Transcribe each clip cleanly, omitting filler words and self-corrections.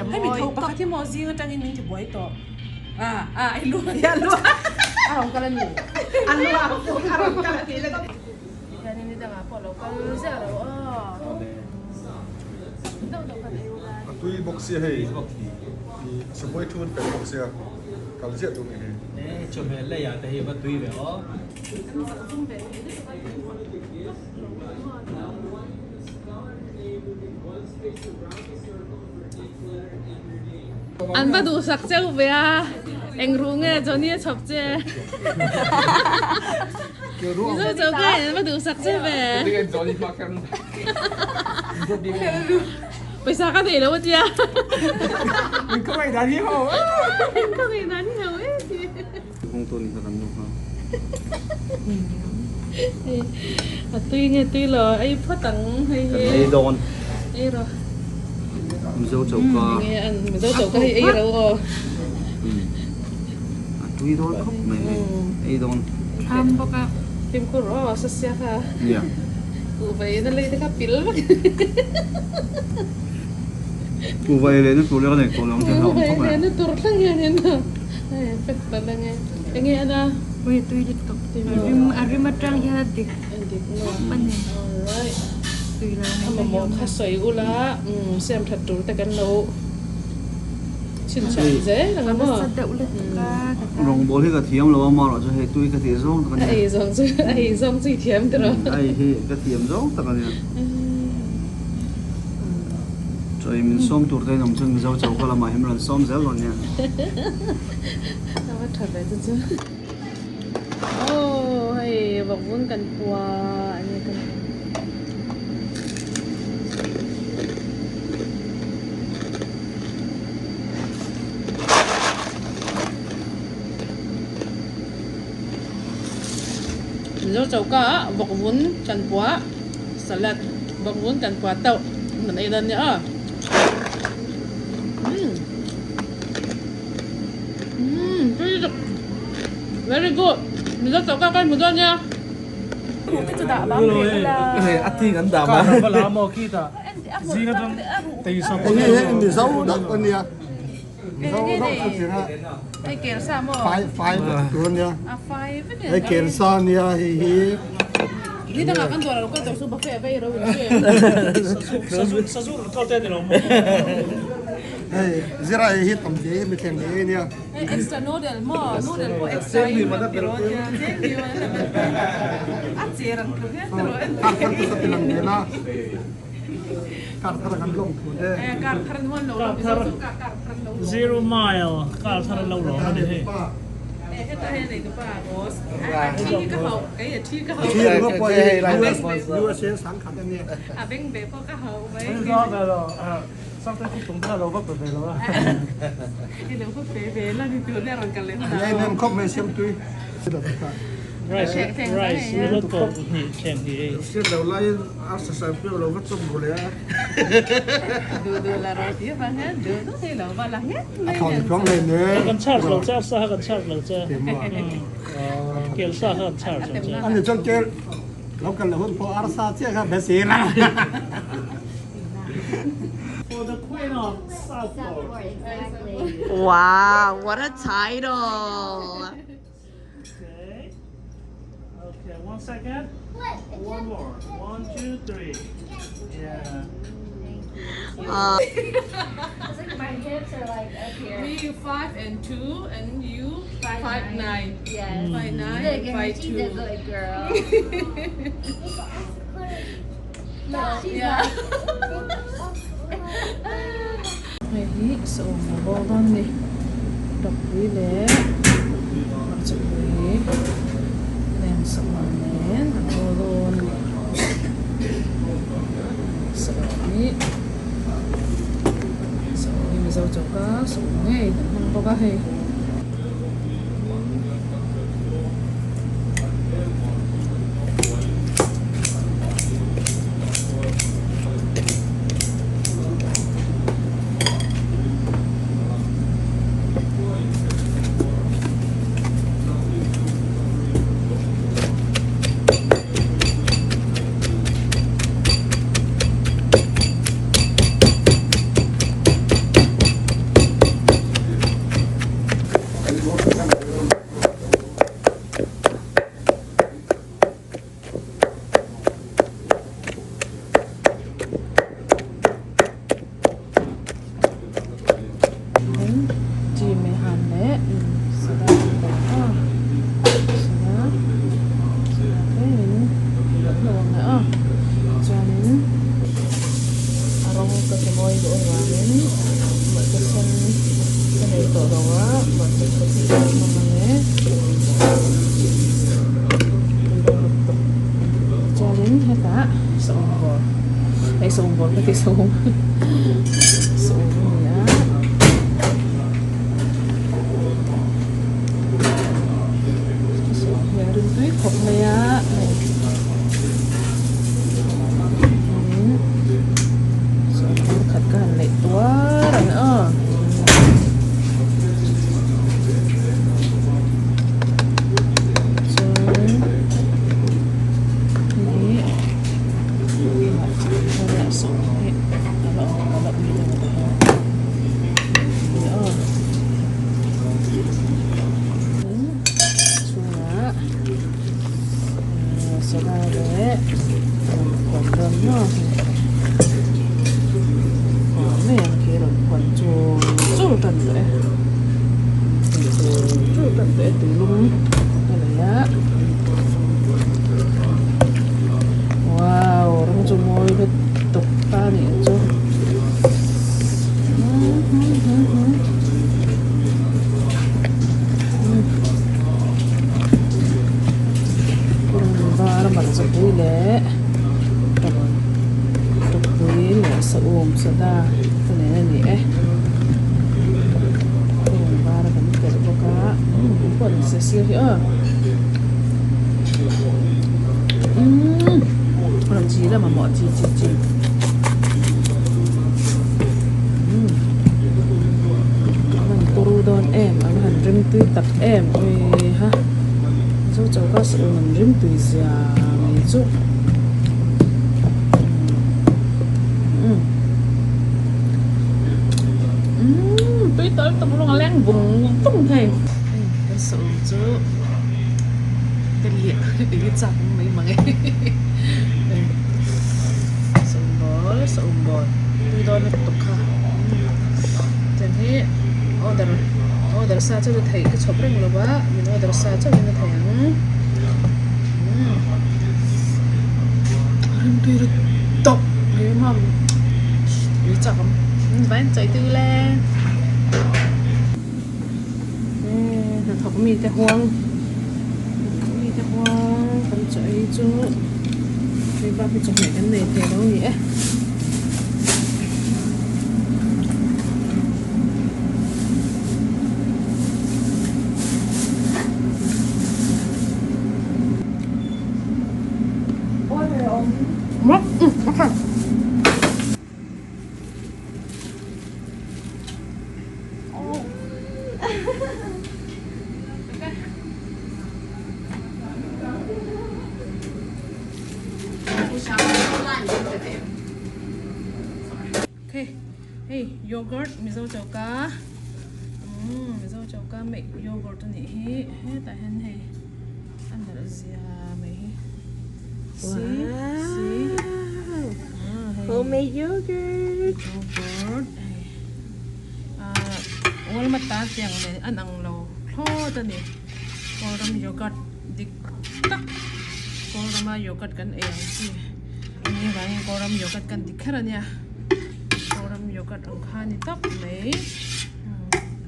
Hemi tho pakhat hi maw zing atangin min ti buai tawh. A a i lu a lu a rawn kal a ni. A lu a a rawn kal a ti le. Hianin ni dangah pawh lo kal ziah lo aw. Deuh deuh khan ei ula. A tui bawk sia hei i sabuai thu an pel bawk sia kal ziah tur ni hei. E chawhmeh leiah te hi va tui ve aw. An va duhsak cheu ve a, eng ruh nge Johnny a chhawp che? Mizo chau ka an va duhsak che ve. Pawisa ka nei lo a tia. Min khawngaih dan hi ho. Min khawngaih dan hi ho e ti. Hung tu ni kha kan nu kha. A tui nge tui lo ei phawt ang hei hi. Kan ei dawn. Ei rawh. Mizo choka. Nge an Mizo choka hi ei ro aw. A tui dawn khawp mai hei. Ei dawn. Thlam bawk a. Fimkhur aw sa sia kha. Nia. Kuhva in a lei te kha pil vek. Kuhva ei lehna tur leh ka nei tawh lo ang che hlauhawm khawp mai. Kuhva ei lehna tur thleng hian in hei fek palh ange. Enge ana? Ui tui lutuk. A rim a rim atang hian a dik. A dik maw? A ni. Alright. Tui lo A mamawh kha sawi ula siam that tur te kan lo chhinchhiah zel ang a maw? A nasa deuh lutuk a ka tan. Rawngbawl hi ka thiam lo a marawh chu hei tui ka tih zawng tak a nia. A ei zawng chu a ei zawng chu i thiam tiraw? A ei hi ka thiam zawng tak a nia. Chawi min sawm tur te in awm chuan Mizo choka lamah hian min rawn sawm zel dawn nia. A va tha ve chu chu. Aw hei vawkvun kan pua a ni kan Mizo choka ah vawkvun kan pua salad vawkvun kan pua tauh kan ei dawn nia aw. Umm tui lutuk very good Mizo choka ka hmu dawn nia. A ti kan dah ma. Mizo dak a nia. Mizo dak chu tia. Hei kel sa maw? Fai fai vek tur a nia. A fai vek Hei kel sa a nia hei hi. Ni dangah kan dawr a lo kal tawh chu buffet a vei ro in hre. Sazu rawn kal te a ni lo maw? Hei zira hei hi tam ve hi mi thleng ve nia. Hei extra noodle maw? Noodle pawh extra in rawn ti rawh nia. Cheng ni maw? A cher ang tlu hian ti rawh. Kar thar te sa tilang ve la. Kar thar kan lawng thu te. Kar thar an lo lawm mizo chu kar thar an lo lawm. Zero mile kar thar an lo lawm a ni hei. Heta hian nei tupa boss. A thi hi ka hauh kei a thi ka hauh. Thi ringawt pawh hi USA sangkhat a nia. A beng ve pawh ka hauh mai. Sangte khu tum kha lo va pe ve lo a. I lo va pe ve la ni tur nia rawn kal leh hunah. Em em khawp mai siam tui. Rice rice ringawt pawh hnih thleng hi ei. Hriat lo laiin a sasai piau lo va chawm ru leh a. Duh duh la ro ti avang hian duh duh hi lo va la nghet mai A thawn chuang hle ne. Kan charge lo che a sa kha kan charge lo che. Kel sa kha kan charge lo che. Ani chuan kel lo kal leh hun pawh arsa chiah kha be si la. For the queen of Southport. Wow, what a title! Okay. Okay, 1 second. One more. 1, 2, 3. Yeah. It's like my hips are like up here. Me 5 and 2 and you 5, 5 9. Yes. 5 9, Look at her, 5 she's a 2. good girl. No, she's Yeah. like. Saum a bawk dawn a ni tawkpui leh hmarchapui nen saum nen a bawl dawn a ni saum hi saum hi mizo choka saum ngei kan hmang bawk a hei. Chi mei han leh sada a sada sada tlemin kan lo ang leh a chuanin a rawng ka ti mawi duh avangin hmarcha sen ka nei tawh lo a hmarcha khat hi ka hmang ang e chuanin hetah sawm bawr hei sawm bawr ka ti sawm sawm a ni a sawm hi a rim tui khawp mai a hei sawm khat ka han neih tuar ang e aw. Chuan hei hi sawm hi a la awm a la ui deuh a ti aw chhungah soda leh rawn phuan dawn maw hei phuan mai ang khi rawn phuan chur chur tan tawh e phuan chur chur tan tawh e tuilum ka nei a wow rawng chu mawi lutuk ta a nih chu. Var hmarchapui leh tawkpui leh saum sada te nen a ni e purun var kan telh bawk a umm pawh ni se sir hi aw umm rawn chi la mamawh chi chi chi umm a han turu dawn em an han rim tui tak em ui ha. Chu choka sawn an rim tui zia mai chu umm umm tui tawl tawp rawng a leng vung vung thei kan sawn chu ka liah ei chak mai mang e sawn bawl sawn bawl tui dawn lutuk kha chuan hi order order sa chu theih ka chhawp reng lo va min order sa chauhin a thei ang umm rimtui ri tawp mai a mam ui chak awm vai an chawih tui le hnathawk mite huang hnathawk mite huang kan chaw ei chu hei bak hi chawhmeh kan nei thei lo a ni e. Okay, hei yogurt mizo choka umm mizo choka meh yogurt a nih hi hetah hian hei a nalh zia mai hi see see Homemade yogurt yogurt hei ah walmart a tiang nen an ang lo thlawt a ni kawlram yogurt dik tak kawlrama yogurt kan ei ang chi. Ni vangin Kawlram yogurt kan ti kher a nia. Kawlram yogurt. Yogurt ang kha ni tawp mai.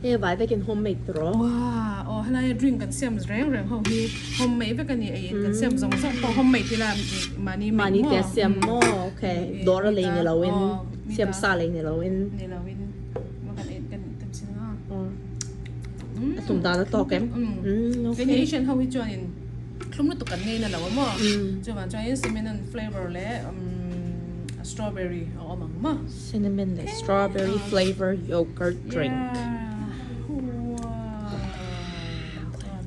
Hei vai vekin homemade tawh. Wow, aw helai drink kan siam reng reng ho hi homemade vek a ni ei in kan siam zawng zawng pawh homemade ila mahni make Mahni maw. te siam maw okay dawr a lei ni lo in siam sa lei ni lo in. Ni lo in maw kan ei kan kan chin a. A tum dan a tawk em? Okay. Kei ni Asian ho hi chuan in thlum lutuk kan ngei na lo a maw. Chuvang chuan in cinnamon flavor leh strawberry a awm ang maw. Cinnamon leh strawberry flavor yogurt drink. Wow.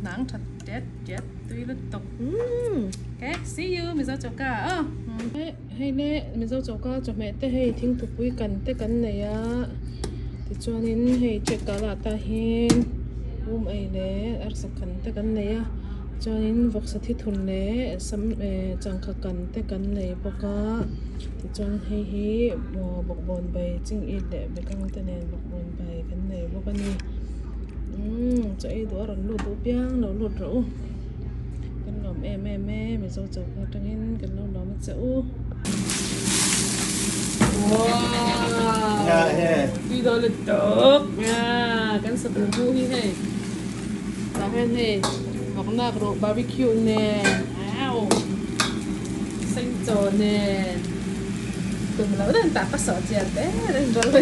Nang that tet tet tui lutuk. Okay, see you Mizo choka aw. Hei le Mizo choka chawhmeh te hei thingthupui kan te kan nei a tichuanin hei check ah lah tah hian um ei leh arsa kan te kan nei a chuanin vawksa thithun leh sam eh changkha kan te kan nei bawk a tichuan hei hi bawkbawn bai ching it leh bekang te nen bawkbawn bai kan nei bawk a ni umm chaw ei duh a rawn lut duh piang lo lut rawh u. Kan lawm em em e, Mizo choka atangin kan lo lawm a che u. Wow! Tui dawn lutuk! Kan sapu mu hi hei tah hian hei vawknak rawh barbecue nen au sengchaw nen tum loh deuhin tah ka sawh chian te reng rawh le.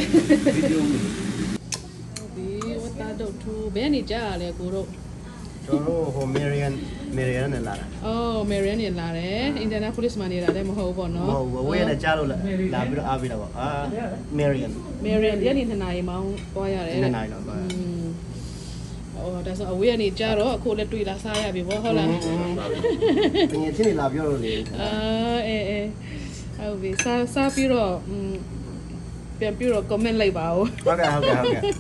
ကျွန်တော်တို့ဟို Marian Marian နဲ့လာတာ အော် Marian နဲ့လာတယ် Indianapolis မှာနေတာလည်းမဟုတ်ဘူးပေါ့နော် မဟုတ်ဝေးနဲ့ကြားလို့လာလာပြီးတော့အားပေးတာပေါ့အာ Marian Marian ဒီကနေနှစ်နာရီမောင်းသွားရတယ် နှစ်နာရီလောက်သွားရ အော်ဒါဆိုအဝေးကနေကြားတော့အခုလည်းတွေ့လာစားရပြီပေါ့ဟုတ်လား တကယ်ချင်းနေလာပြောလို့လေ အာအေးအေးဟုတ်ပြီစားစားပြီးတော့ပြန်ပြီးတော့ comment လိုက်ပါဦး ဟုတ်ကဲ့ဟုတ်ကဲ့ဟုတ်ကဲ့